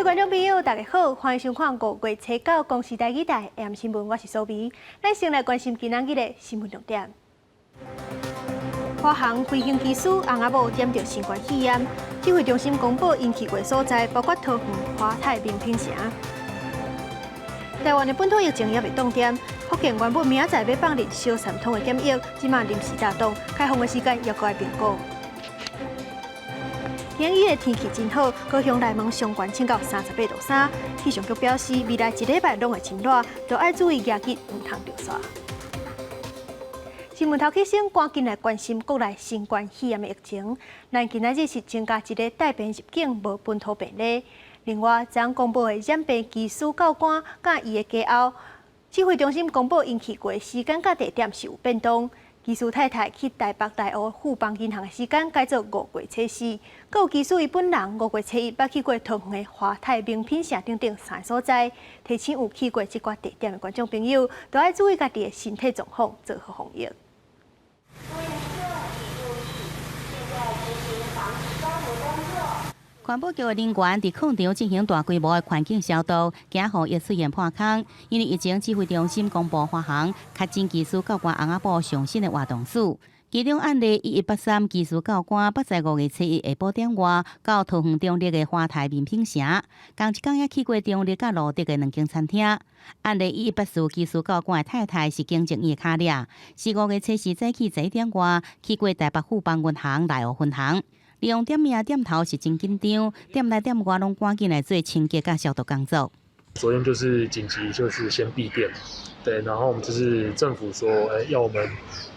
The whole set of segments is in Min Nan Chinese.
觀眾朋友，大家好，歡迎收看5月初9公視台語台 AM 新聞，我是蘇美。咱先來關心今仔日的新聞重點。華航飛行機師翁仔某染著新冠肺炎，指揮中心公布𪜶去過所在，包括桃園華泰名品城。台灣的本土疫情猶未擋定，福建原本明仔載欲放入小三通的檢疫，這馬臨時打擋，開放的時間猶閣愛評估。今日的天氣真好，高雄內門上懸升到38.3度，氣象局表示未來一禮拜攏會真熱，都愛注意舉日毋通著曬。新聞頭起先，趕緊來關心國內新冠肺炎的疫情。咱今仔日是增加一个帶病入境無本土病例。另外，昨昏公布的染病機師教官佮伊的家後，指揮中心公布𪜶去過時間佮地點是有變動。機師太太去台北大湖富邦銀行的時間改做5月初四，閣有機師伊本人5月初一捌去過桃園的華泰名品城等等三个所在，提醒有去過這寡地點的觀眾朋友，都愛注意家己的身體狀況，做好防疫。環保局的人員佇礦場進行大規模的環境消毒，驚予伊出現破空。因為疫情指揮中心公布華航確診機師教官翁仔某上新的活動史，其中案例1183機師教官捌在5月初一下晡點外到桃園中壢的華泰名品城，仝一工也去過中壢佮蘆竹的兩間餐廳。案例1184機師教官的太太是警政院的跤掠，是5月初四早起11點外去過台北富邦銀行內湖分行。利用店面店頭是真緊張，店內店外攏趕緊來做清潔佮消毒工作。昨天就是緊急，就是先閉店，對，然後我們就是政府說，要我們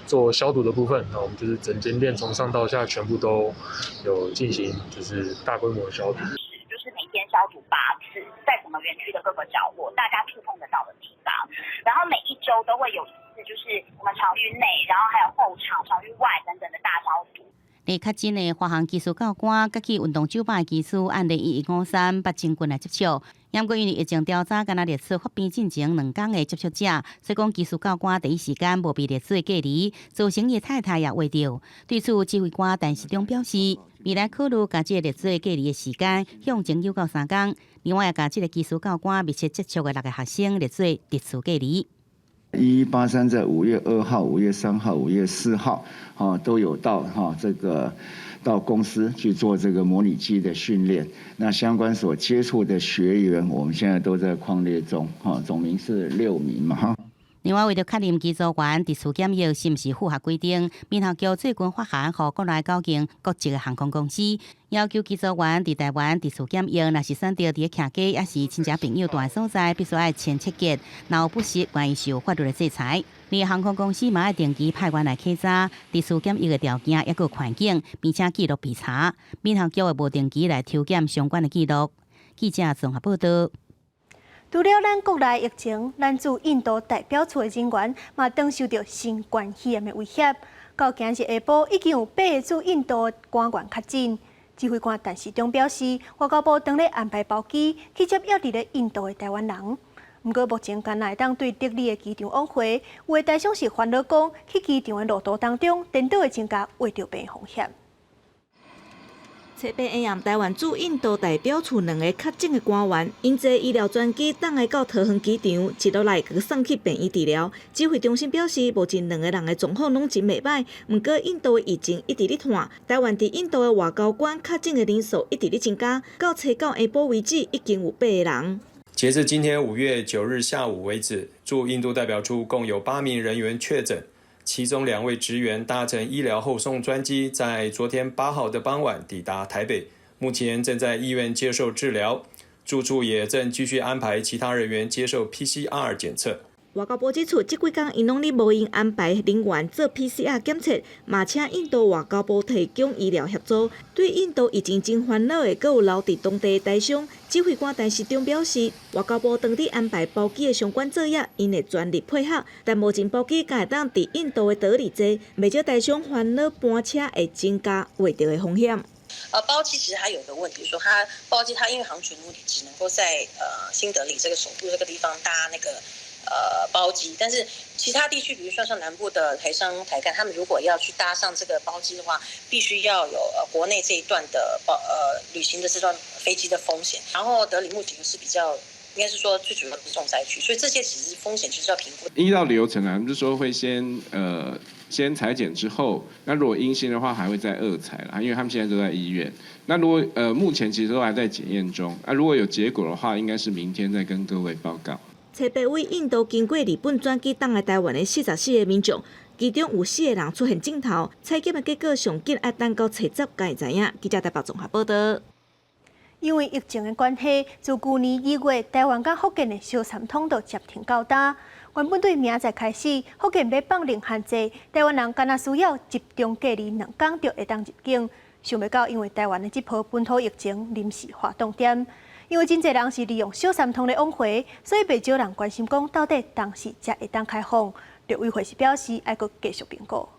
做消毒的部分，那我們就是整間店從上到下全部都有進行，就是大規模的消毒。就是每天消毒8次，在整個園區的各個角落，大家觸碰得到的地方，然後每一周都會有一次，就是我們場域內，然後還有後場、場域外等等的大消毒。佇確診的華航機師教官，佮去運動酒吧的機師，案例1153捌親近來接觸。毋過因為疫情調查，敢若列出發病進前兩工的接觸者，所以講機師教官第一時間無被列出隔離，造成伊太太也罹著。對此，指揮官陳時中表示，未來考慮共這个列出隔離的時間向前延到3工，另外也共這个機師教官密切接觸的六个學生列做特殊隔離。 1183在5月2號、5月3號、5月4號，哈都有到哈這個到公司去做這個模擬機的訓練。那相關所接觸的學員，我們現在都在匡列中，哈總名是六名嘛，哈。另外，為著確認機組員佇厝檢疫是毋是符合規定，民航局最近發函予國內九間國籍的航空公司，要求機組員佇台灣佇厝檢疫，若是選擇佇客機，抑是親戚朋友蹛的所在，必須愛簽切結，若有不實，願意受法律的制裁。而航空公司嘛愛定期派員來檢查佇厝檢疫的條件，抑閣環境，並且記錄備查。民航局會無定期來抽檢相關的記錄。記者綜合報道。除了咱國內疫情，咱駐印度代表處的人員嘛，當受著新冠肺炎的威脅。到今日下晡，已經有八个駐印度官員確診。指揮官陳時中表示，外交部正咧安排包機去接猶佇咧印度的台灣人。毋過目前干焦會當對德里的機場往回，有的台商是煩惱講，去機場的路途當中，顛倒會增加患著病風險。初八下暗，台灣駐印度代表處兩個確診的官員，𪜶坐醫療專機轉來到桃園機場，一路來閣送去病院治療。指揮中心表示，目前兩個人的狀況攏真袂䆀。毋過印度的疫情一直咧湠，台灣佇印度的外交官確診的人數一直咧增加，到初九下晡為止，已經有八個人。截至今天5月9日下午為止，駐印度代表處共有八名人員確診。其中兩位職員搭乘醫療後送專機，在昨天8號的傍晚抵達台北，目前正在醫院接受治療。駐處也正繼續安排其他人員接受 PCR 檢測。外交部指出，這幾工𪜶攏咧無閒安排人員做 PCR 檢測，嘛請印度外交部提供醫療協助。對印度疫情真煩惱的，閣有留佇當地的台商，指揮官陳時中表示，外交部當地安排包機的相關作業，𪜶會全力配合。但目前包機敢會當佇印度的德里坐，袂少台商煩惱班車會增加患著的風險。包機其實它有個問題，說它包機它因為航權的問題，只能夠在新德里這個首都這個地方搭那個。包機，但是其他地區，比如說像南部的台商台幹，他們如果要去搭上這個包機的話，必須要有國內這一段的包旅行的這段飛機的風險。然後德里目前是比較，應該是說最主要是重災區，所以這些其實風險其實要評估。依照流程啊，就是說會先採檢之後，那如果陰性的話，還會再二採啦，因為他們現在都在醫院。那如果目前其實都還在檢驗中，啊如果有結果的話，應該是明天再跟各位報告。初八位印度經過日本轉機轉來台灣的44個民眾，其中有四個人出現症頭，採檢的結果上緊愛等到初十才會知影。記者台北綜合報道。因為疫情的關係，自舊年2月，台灣佮福建的小三通就暫停到今。原本對明仔載開始，福建欲放零限制，台灣人干焦需要集中隔離2天就會當入境。想袂到，因為台灣的這波本土疫情臨時劃當點，因為真濟人是利用小三通咧往回，所以袂少人關心講到底當時才會當開放。陸委會是表示愛閣繼續評估。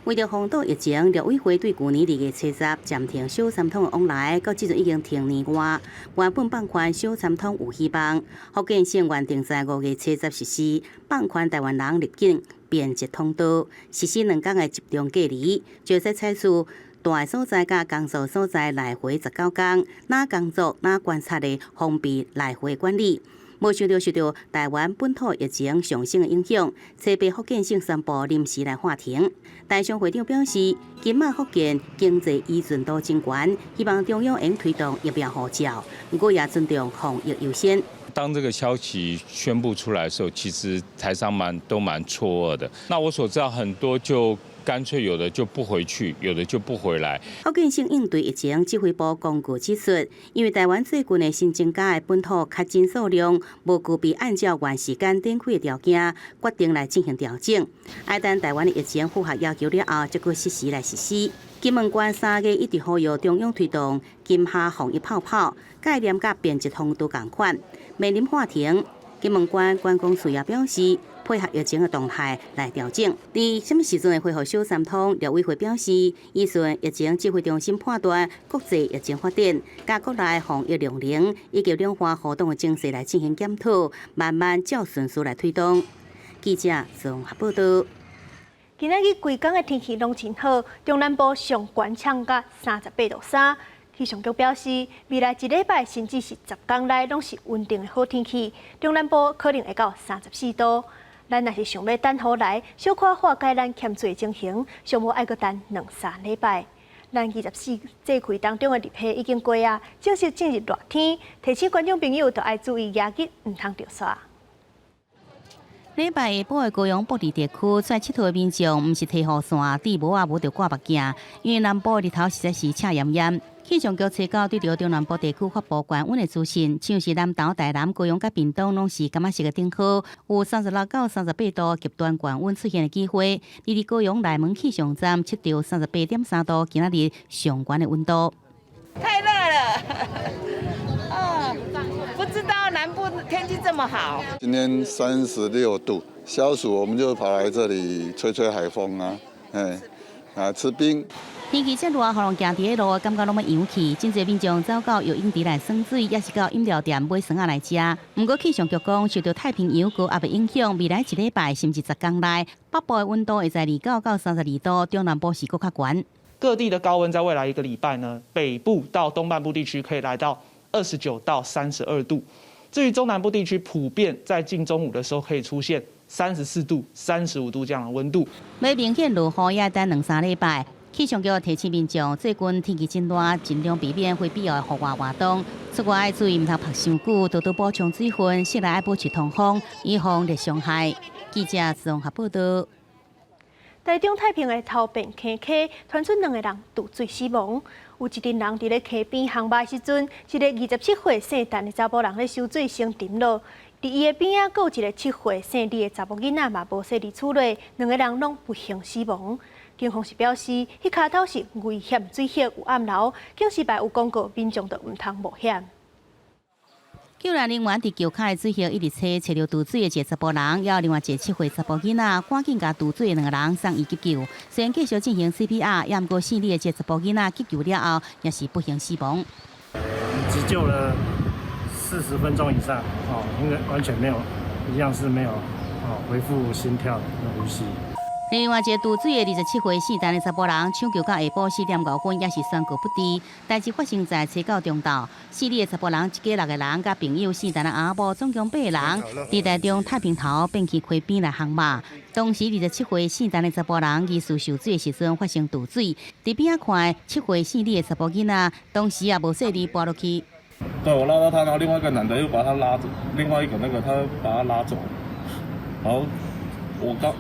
為著防堵疫情，陸委會對舊年2月70暫停小三通的往來，到這陣已經停年外。原本放寬小三通有希望，福建省原定在5月70實施放寬台灣人入境便捷通道，實施2天的集中隔離，就使採取蹛所在佮工作所在來回19天，哪工作哪觀察的封閉來回管理。無想著受著台灣本土疫情上升的影響，初八福建省宣布臨時來喊停。台商會長表示，今仔福建經濟依存度真懸，希望中央會推動疫苗護照，毋過也尊重防疫優先。當這個消息宣布出來的時候，其實台商蠻都蠻錯愕的。那我所知道很多就乾脆有的就不回去，有的就不回來。福建省應對疫情指揮部公告指出，因為台灣最近的新增加的本土確診數量無具備按照原時間展開的條件，決定來進行調整。愛等台灣的疫情符合要求了後，才閣適時來實施。金門縣3月一直呼籲中央推動金廈防疫泡泡，概念佮便捷通道仝款，面臨喊停。金門縣觀光處也表示，配合疫情的動態來調整。佇啥物時陣會恢復小三通？陸委會表示，依順疫情指揮中心判斷國際疫情發展，佮國內防疫量能以及兩岸互動的情勢來進行檢討，慢慢照順序來推動。記者綜合報道。今仔日規工的天氣攏真好，中南部上懸衝到38.3度。氣象局表示，未來一禮拜甚至是10天內攏是穩定的好天氣，中南部可能會到34度。咱若是想欲等雨來，小可化解咱欠水情形，上無愛閣等兩三禮拜。咱24節氣當中的立夏已經過啊，正式進入熱天，提醒觀眾朋友著愛注意炎熱，毋通著痧。禮拜下晡的高雄埔里地區出來𨑨迌的民眾，毋是提雨傘、戴帽仔，無就掛目鏡，因為南部的日頭實在是赤炎炎。氣象局初九對著中南部地區發布懸溫的資訊，像是南投、台南、高雄佮屏東，攏是柑仔色的燈號，有36到38度極端懸溫出現的機會。而佇高雄內門氣象站測著38.3度，今仔日上懸的溫度。太熱了，啊，不知道南部天氣這麼好。今天36度，消暑我們就跑來這裡吹吹海風啊，哎，啊吃冰。天氣這熱，予人行佇咧路，感覺攏欲揚去。真濟民眾走到游泳池來耍水，抑是到飲料店買酸仔來食。毋過氣象局講，受著太平洋高壓的影響，未來一禮拜甚至10天內，北部的溫度會在29到32度，中南部是閣較懸。各地的高溫在未來一個禮拜呢，北部到東半部地區可以來到29到32度。至於中南部地區，普遍在近中午的時候可以出現34度、35度這樣的溫度。欲明顯落雨也等兩三禮拜。氣象局提醒民眾，最近天氣真熱，盡量避免非必要的戶外活動。出外愛注意，毋通曝傷久，多多補充水分，室內愛保持通風，以防熱傷害。記者綜合報道。台中太平的頭汴坑溪，傳出兩個人墮水死亡。有一陣人佇咧溪邊烘肉時陣，一個27歲姓陳的查埔人咧收水先沉落。佇伊的邊仔，閣有一個7歲姓李的查某囡仔嘛無細膩處理，兩個人攏不幸死亡。警方是表示，彼跤頭是危險水域有暗流，警示牌有廣告，民眾就毋通冒險。救援人員佇橋跤的水域一直揣，揣著墮水的一個查埔人，抑有另外一個7歲查埔囡仔，趕緊共墮水的兩個人送醫急救。雖然繼續進行 CPR，也毋過姓李的這個查埔囡仔急救了後，也是不幸死亡。急救了40分鐘以上，哦，應該完全沒有一樣是沒有恢復心跳、呼吸。另外一个墮水的27歲姓陳的查埔人，搶救到下晡4點5分，也是宣告不治。代誌發生在初九中晝，死的查埔人一家六个人，佮朋友姓陳的翁仔某，總共八个人，佇台中太平頭變去溪邊來烘肉。當時27歲姓陳的查埔人疑似受水的時陣發生墮水，佇邊仔看7歲姓李的查埔囡仔，當時也無細膩跋落去。對，我拉到他，然後另外一個男的又把他拉走，另外一個那個他把他拉走，然後我剛。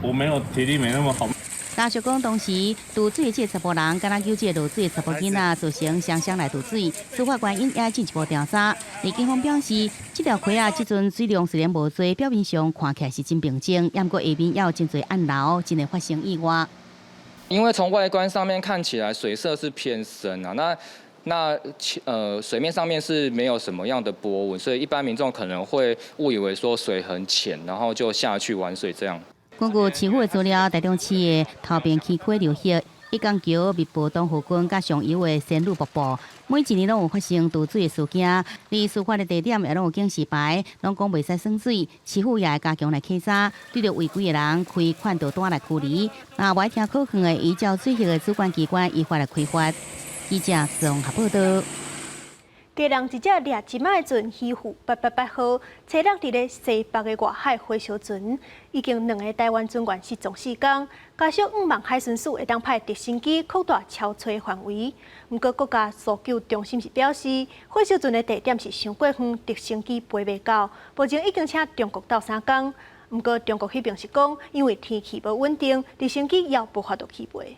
我沒有體力沒那麼好。家屬講，當時墮水的這個查埔人，敢若救這個落水的查埔囡仔，造成雙雙來墮水。司法官應該進一步調查。而警方表示，這條溪仔這陣水量雖然無濟，表面上看起來是真平靜，毋過下面也有真濟暗流，真會發生意外。因為從外觀上面看起來，水色是偏深啊，那水面上面是沒有什麼樣的波紋，所以一般民眾可能會誤以為說水很淺，然後就下去玩水這樣。根據市府的資料，台中市的頭爿溪溪流域、一江橋、密婆洞附近，佮上游的仙女瀑布，每一年攏有發生墮水的事件。而事發的地點也攏有警示牌，攏講袂使耍水。市府也會加強來稽查，對著違規的人開勸導單來處理。若無愛聽口勸的，依照水域的主管機關依法來開罰。記者綜合報道。家人一隻掠一擺的船，漁護888號，初六佇咧西北的外海火燒船，已經兩個台灣船員失蹤4工，家屬向望海巡署會當派直升機擴大搜揣範圍。毋過國家搜救中心是表示，火燒船的地點是傷過遠，直升機飛袂到，目前已經請中國鬥相共。毋過中國彼邊是講，因為天氣無穩定，直升機猶無法度起飛。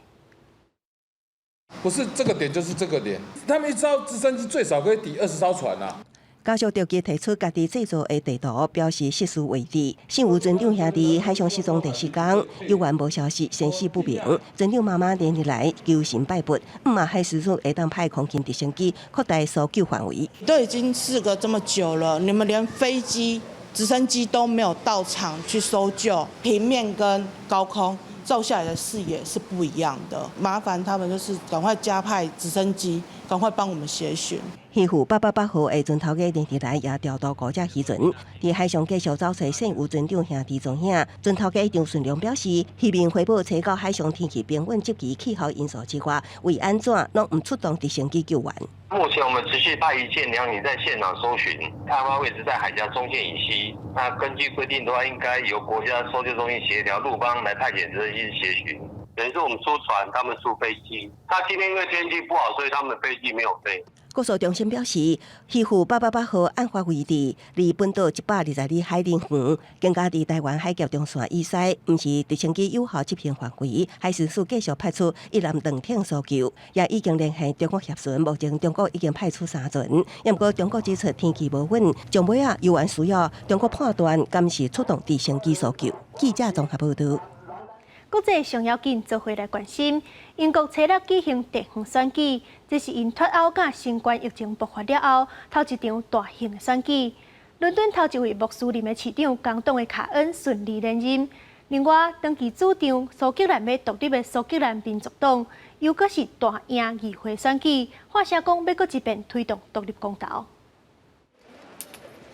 不是這個點就是這個點，他們一艘直升機最少可以抵20艘船啊。家屬著急提出家己製作的地圖，表示失事位置。姓吳船長兄弟海上失蹤第四工，猶原無消息，生死不明。船長媽媽連日來求神拜佛，向望海巡署會當派空勤直升機擴大搜救範圍。都已經事隔這麼久了，你們連飛機、直升機都沒有到場去搜救，平面跟高空照下來的視野是不一樣的，麻煩他們就是趕快加派直升機，趕快幫我們協尋。漁護888號的船頭家連日來也調度五隻漁船，佇海上繼續找揣姓吳船長兄弟蹤影。船頭家張順良表示，漁民回報初九海上天氣平穩及其氣候因素之外，為按怎攏毋出動直升機救援。目前我們持續派一艦兩艇在現場搜尋，案發位置在海峽中線以西。那根據規定的話，應該由國家搜救中心協調陸方來派遣直升機協尋。等於是我們出船，他們出飛機。那今天因為天氣不好，所以他們飛機沒有飛。國搜中心表示，漁護888號案發位置離本島122里海里遠，更加佇台灣海峽中線以西，毋是直升機有效執行範圍。海巡署繼續派出一艦兩艇搜救，也已經聯繫中國協巡，目前中國已經派出三船。毋過中國指出天氣無穩，上尾仔猶原需要中國判斷，敢是出動直升機搜救。記者綜合報道。國際上要緊，做伙來關心。英國初六舉行地方選舉，這是𪜶脫歐佮新冠疫情爆發了後，頭一場大型的選舉。倫敦頭一位穆斯林的市長工黨的卡恩順利連任。另外，長期主張蘇格蘭欲獨立的蘇格蘭民族黨，猶閣是大贏議會選舉，喊聲講欲閣一遍推動獨立公投。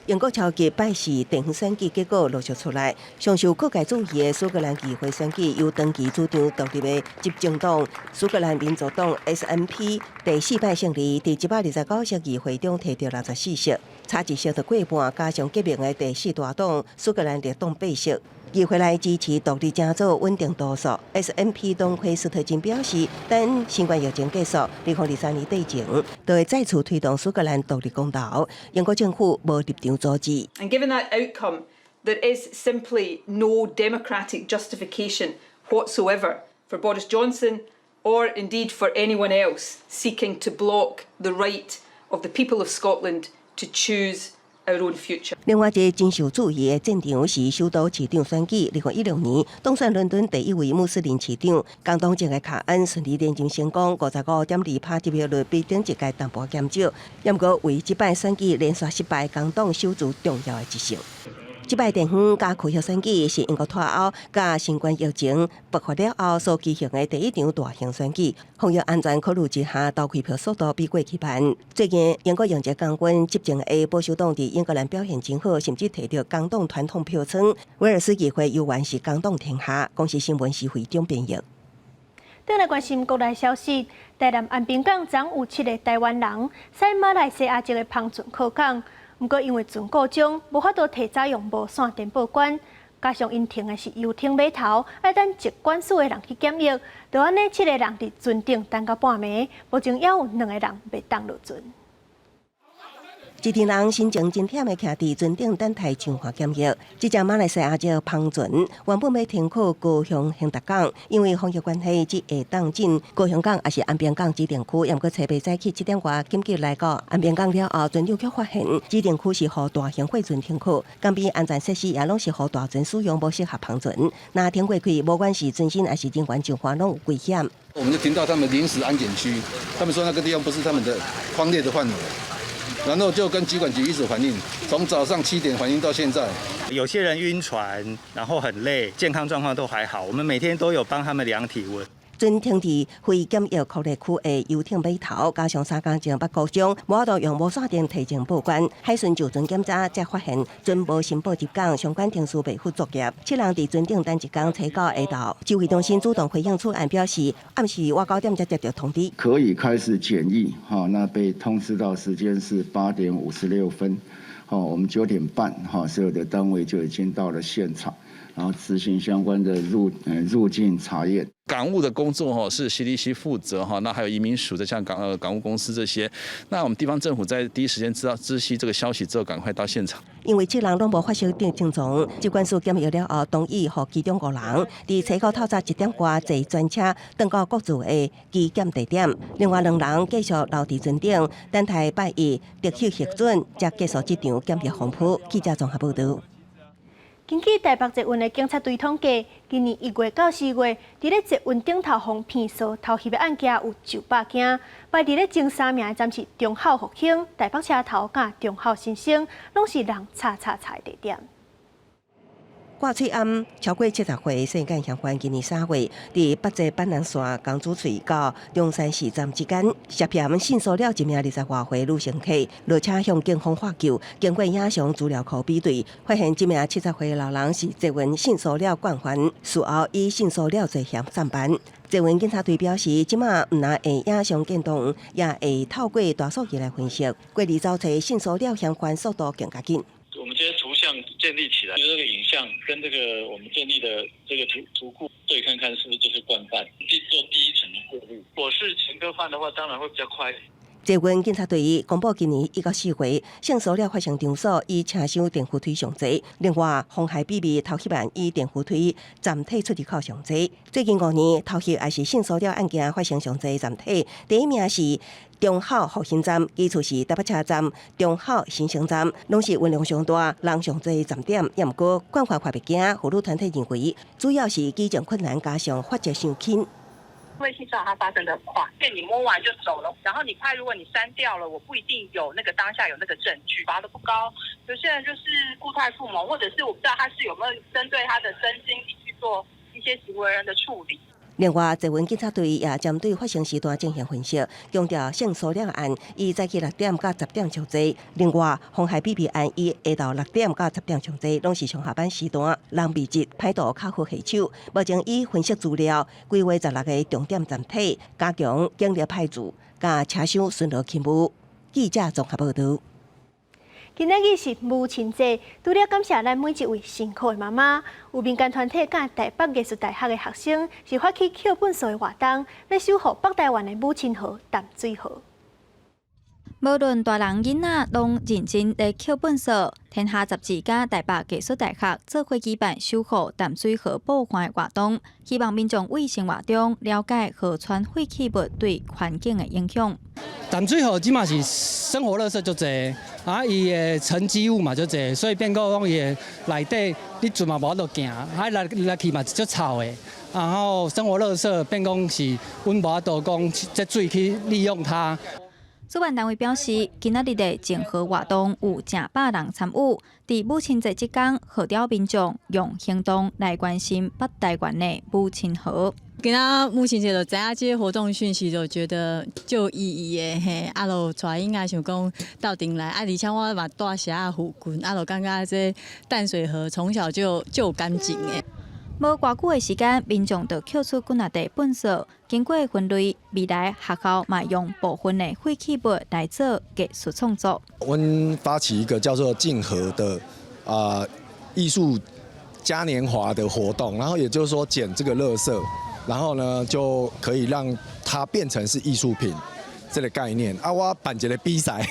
英國超級拜四地方選舉結果陸續出來，上受各界注意的蘇格蘭議會選舉，由長期主張獨立的執政黨蘇格蘭民族黨 SNP 第四擺勝利，佇129席議會中提著64席，差一席就過半，加上革命的第四大黨蘇格蘭綠黨8席。議會內支持獨立成做穩定多數。SNP 黨魁斯特金表示，等新冠疫情結束，2023年底前，就會再次推動蘇格蘭獨立公投。英國政府無立場阻止。 And given that outcome, there is simply no democratic justification whatsoever for Boris Johnson or indeed for anyone else seeking to block the right of the people of Scotland to choose our own future. 另外一個真受注意的戰場是首都市長選舉。2016年當選倫敦第一位穆斯林市長，工黨籍的卡恩順利連任成功，55.2%得票率比頂一屆淡薄減少。毋過為這擺選舉連續失敗，工黨守住重要的一席。這擺地方佮區域選舉是英國脫歐佮新冠疫情爆發了後所舉行的第一場大型選舉。防疫安全考慮之下，投開票速度比過去慢。最近英國迎接將軍執政的保守黨佇英格蘭表現真好，甚至提著工黨傳統票倉。威爾斯議會猶原是工黨天下。公視新聞是會長編譯。轉來關心國內消息，台南安平港昨有七个台灣人駛馬來西亞籍的帆船靠港，毋過因為船故障，無法度提早用無線電報關，加上𪜶停的是遊艇碼頭，愛等疾管署的人去檢疫，就按呢七个人佇船頂等到半暝，目前猶有兩个人袂當落船。一群人神情真忝的徛佇船頂等待上岸檢疫。這隻馬來西亞籍帆船原本欲停靠高雄興達港，因為防疫關係，只會當進高雄港抑是安平港指定區。毋過初八早起7點外緊急來到安平港了後，船長卻發現指定區是予大型貨船停靠，港邊安全設施也攏是予大船使用，無適合帆船。若停過去，無管是船身抑是人員上岸，攏有危險。我們就停到他們臨時安檢區，他們說那個地方不是他們的匡列的範圍。然後就跟疾管局一直反映，從早上7點反映到現在。有些人暈船，然後很累，健康狀況都還好。我們每天都有幫他們量體溫。船停佇非檢疫隔離區的遊艇碼頭，加上三工前捌故障，無法度用無線電提前報關。海巡就船檢查，才發現船無申報入港，相關程序袂符作業。七人佇船頂等一工，初九下晝，指揮中心主動回應此案，表示暗時外九點才接到通知，可以開始檢疫。哈，那被通知到時間是8點56分，好，我們9點半，哈，所有的單位就已經到了現場。然後執行相關的入境查驗。港務的工作哈是 CDC 負責哈，那還有移民署的像港務公司這些，那我們地方政府在第一時間知道知悉這個消息之後，趕快到現場。因為七人攏無發生症狀，疾管署檢疫了後，同意予其中五人佇初九透早1點外坐專車轉到各自的機檢地點，另外兩人繼續留佇船頂，等待拜一特許核准，才結束這場檢疫風波。記者綜合報導。根據台北捷運的警察隊統計，今年1月到4月，佇咧捷運頂頭予騙數偷翕的案件有900件，排佇咧前三名的站是忠孝復興、台北車頭佮忠孝新生，攏是人插插插的地點。掛喙罨超過70歲世間嫌犯，今年3月，佇北捷板南線江子翠到中山市站之間，涉嫌性騷擾一名20外歲女乘客，落車向警方喝救。經過影像資料庫比對，發現這名70歲老人是捷運性騷擾慣犯，事後以性騷擾罪嫌送辦。捷運警察隊表示，這馬毋但會影像建檔，也會透過大數據來分析，過濾找揣性騷擾嫌犯速度更加緊。我們這些圖像建立起來，就這個影像跟這個我們建立的這個圖庫對看看是不是就是慣犯，做第一層的過濾。如果是前科犯的話，當然會比較快。捷運警察隊公布今年1到4月性騷擾發生場所以車廂電扶梯上濟，另外妨害秘密偷翕案以電扶梯站體出入口上濟。最近5年偷翕抑是性騷擾案件發生上濟站體，第一名是忠孝復興站，其次是台北車站、忠孝新生站，攏是運量上大、人上濟站點。也毋過慣犯較袂驚，婦女團體認為主要是舉證困難，加上法則傷輕。因為性騷擾它發生得快，你摸完就走了，然後你拍，如果你刪掉了，我不一定有那個當下有那個證據，罰得不高。有些人就是故態復萌，或者是我不知道他是有沒有針對他的身心去做一些行為人的處理。另外，捷運警察隊也針對發生時段進行分析，強調性騷擾案以早起6點到10點上濟。另外，妨害秘密案以下晝6點到10點上濟，攏是上下班時段，人密集，歹度較好下手。目前已分析資料，規劃16個重點站體，加強警力派駐，佮車廂巡邏勤務。記者綜合報導。今仔日是母親節，除了感謝咱每一位辛苦的媽媽，有民間團體佮台北藝術大學的學生是發起抾糞埽的活動，欲守護北台灣的母親河淡水河。無論大人囡仔，攏認真咧抾糞埽。天下雜誌佮台北藝術大學做伙舉辦守護淡水河保護的活動，希望民眾對生活中了解河川廢棄物對環境的影響。淡水河這馬是生活垃圾足濟，啊，伊的沉積物嘛足濟，所以變講伊的內底你船嘛無法度行，啊來來去嘛足臭的。然後生活垃圾變講是阮無法度講這水去利用它。主辦單位表示，今仔日的淨河活動有成百人參與。佇母親節這工，號召民眾用行動來關心北台灣的母親河。今仔母親節就知影這个活動訊息，就覺得足有意義的嘿。啊，就帶囡仔想講鬥陣來，啊，而且我嘛住遮仔附近，啊，就感覺這淡水河從小就有感情的。無偌久的時間，民眾就抾出幾若袋糞埽，經過分類，未來學校嘛用部分的廢棄物來做藝術創作。我們發起一個叫做淨河的藝術嘉年華的活動，然後也就是說撿這個垃圾，然後呢就可以讓它變成是藝術品這個概念。啊，我辦一個比賽，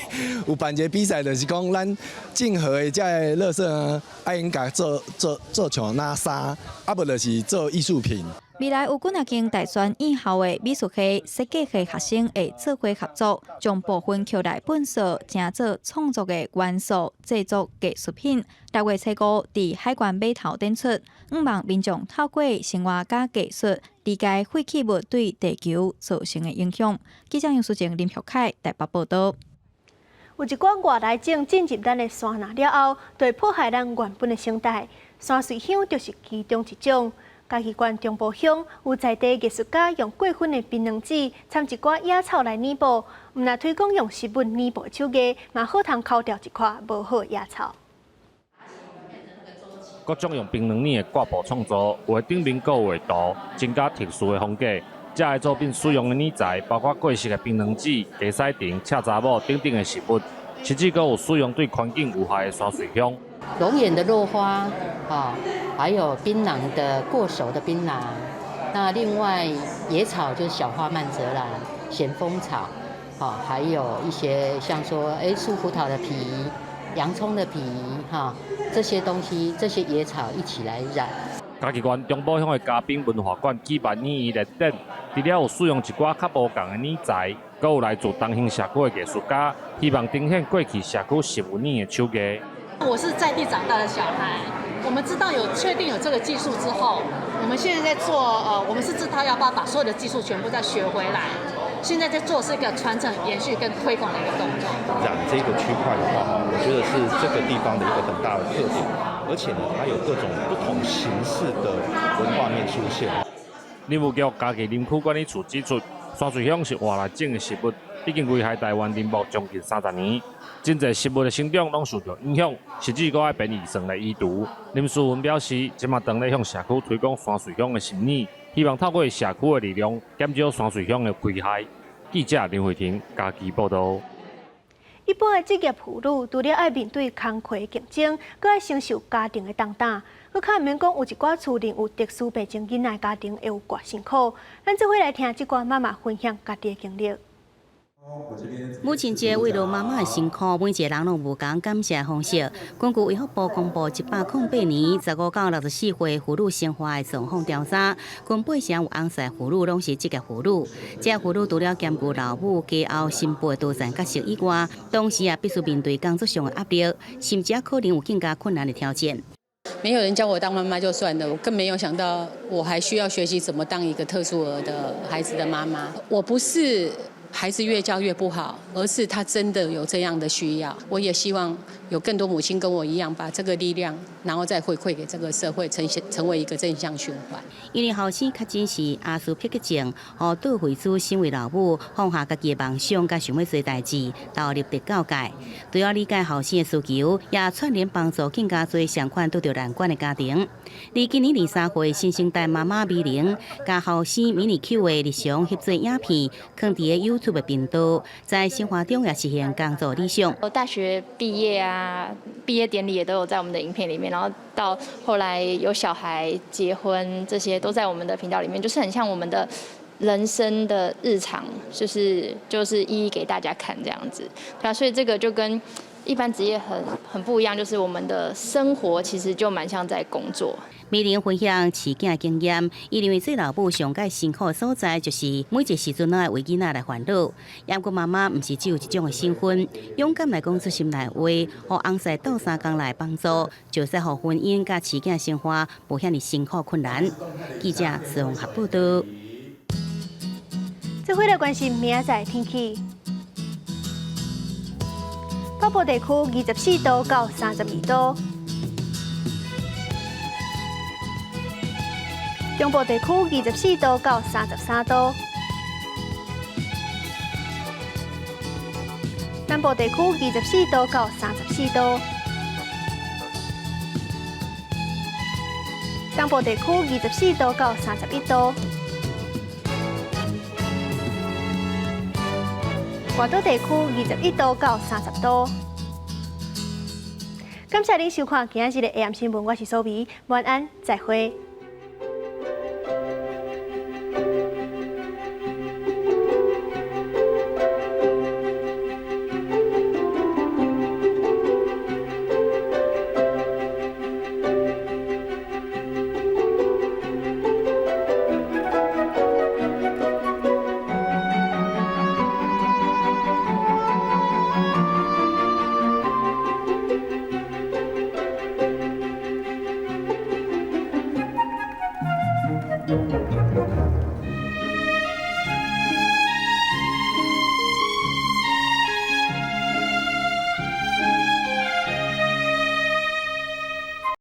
有辦一個比賽，就是講咱淨河的這个垃圾呢，愛應該做做做像那衫，啊無就是做藝術品。未來有幾若間大專院校的美術系、設計系學生會做伙合作，將部分抾來糞埽成做創作的元素，製作藝術品。6月初五，佇海關碼頭展出，向望民眾透過生活佮藝術，理解廢棄物對地球造成的影響。記者楊淑靜、林玉凱台北報導。有一寡外來種進入咱的山林了後，就會破壞咱原本的生態。山瑞香就是其中一種。嘉義縣中部鄉有在地藝術家用過粉的檳榔籽摻一寡野草來染布，毋但推廣用食物染布的手藝，嘛好通剾掉一塊無好野草。各種用檳榔染的掛布創作，有的頂面閣有畫圖，增加特殊的風格。這个作品使用的染材包括過時的檳榔籽、茶屎腸、赤查某等等的食物，甚至閣有使用對環境有害的山瑞香。龍眼的落花，啊，還有檳榔的過熟的檳榔，那另外野草就是小花蔓澤蘭、咸豐草，啊，還有一些像說，樹葡萄的皮、洋蔥的皮，哈，這些東西，這些野草一起來染。嘉義縣中部鄉的嘉賓文化館舉辦染衣聯展，除了有使用一寡較無仝的染材，閣有來自東興社區的藝術家，希望呈現過去社區食物染的手藝。我是在地長大的小孩，我們知道有確定有這個技術之後，我們現在在做，我們是自掏腰包把所有的技術全部再學回來，現在在做是一個傳承、延續跟推廣的一個動作。染這個區塊的話，我覺得是這個地方的一個很大的特點，而且呢，它有各種不同形式的文化面出現。林務局嘉義林區管理處指出，山瑞香是外來種的植物，已經危害台灣林木將近30年。真濟植物的生長攏受著影響，甚至閣愛變異算來移除。林思文表示，這馬當咧向社區推廣山瑞香的心意，希望透過社區的力量，減少山瑞香的危害。記者林慧婷嘉義報導。一般的職業婦女，除了愛面對工課競爭，閣愛承受家庭的重擔，閣較毋免講有一寡厝裡有特殊病症囡仔的家庭會有偌辛苦。咱做伙來聽這寡媽媽分享家己的經歷。母親節為了媽媽的辛苦，每一個人攏無仝感謝方式。根據衛福部公布108年15到64歲婦女生活的狀況調查，近八成有翁婿婦女攏是職業婦女。這婦女除了兼顧老母、家後、新婦的多層角色以外，同時也必須面對工作上的壓力，甚至可能有更加困難的挑戰。沒有人教我當媽媽就算了，我更沒有想到我還需要學習怎麼當一個特殊兒的孩子的媽媽。我不是孩子越教越不好，而是他真的有這樣的需要。我也希望有更多母親跟我一樣，把這個力量，然後再回饋給這個社會，呈現成為一個正向循環。因為後生確診是阿斯伯格症，予杜惠珠身為老母，放下家己的夢想，佮想欲做代誌，投入特教界。除了理解後生的需求，也串聯幫助更加濟相款拄著難關的家庭。而今年23歲新生代媽媽美玲，佮後生迷你 Q 的日常翕做影片，囥佇个 YouTube 頻道，在生活中也實現工作理想。我大學畢業啊，畢業典禮也都有在我們的影片裡面，然後到後來有小孩、結婚，這些都在我們的頻道裡面，就是很像我們的人生的日常，就是一一給大家看這樣子。對啊，所以這個就跟一般職業很不一樣，就是我們的生活其實就蠻像在工作。美玲分享飼囝經驗，伊認為做老母上蓋辛苦的所在，就是每一個時陣攏愛為囡仔來煩惱。毋過媽媽毋是只有一種的身份，勇敢來講出心內話，予翁婿鬥相共來幫助，就使予婚姻佮飼囝生活無遐爾辛苦困難。記者施宏合報導。這回來關心明仔載天氣。北部地區24度到32度，中部地區24度到33度，南部地區24度到34度，東部地區24度到31度，外島地區21度到30度。感謝您收看今仔日的 AM 新聞，我是蘇美，晚安，再會。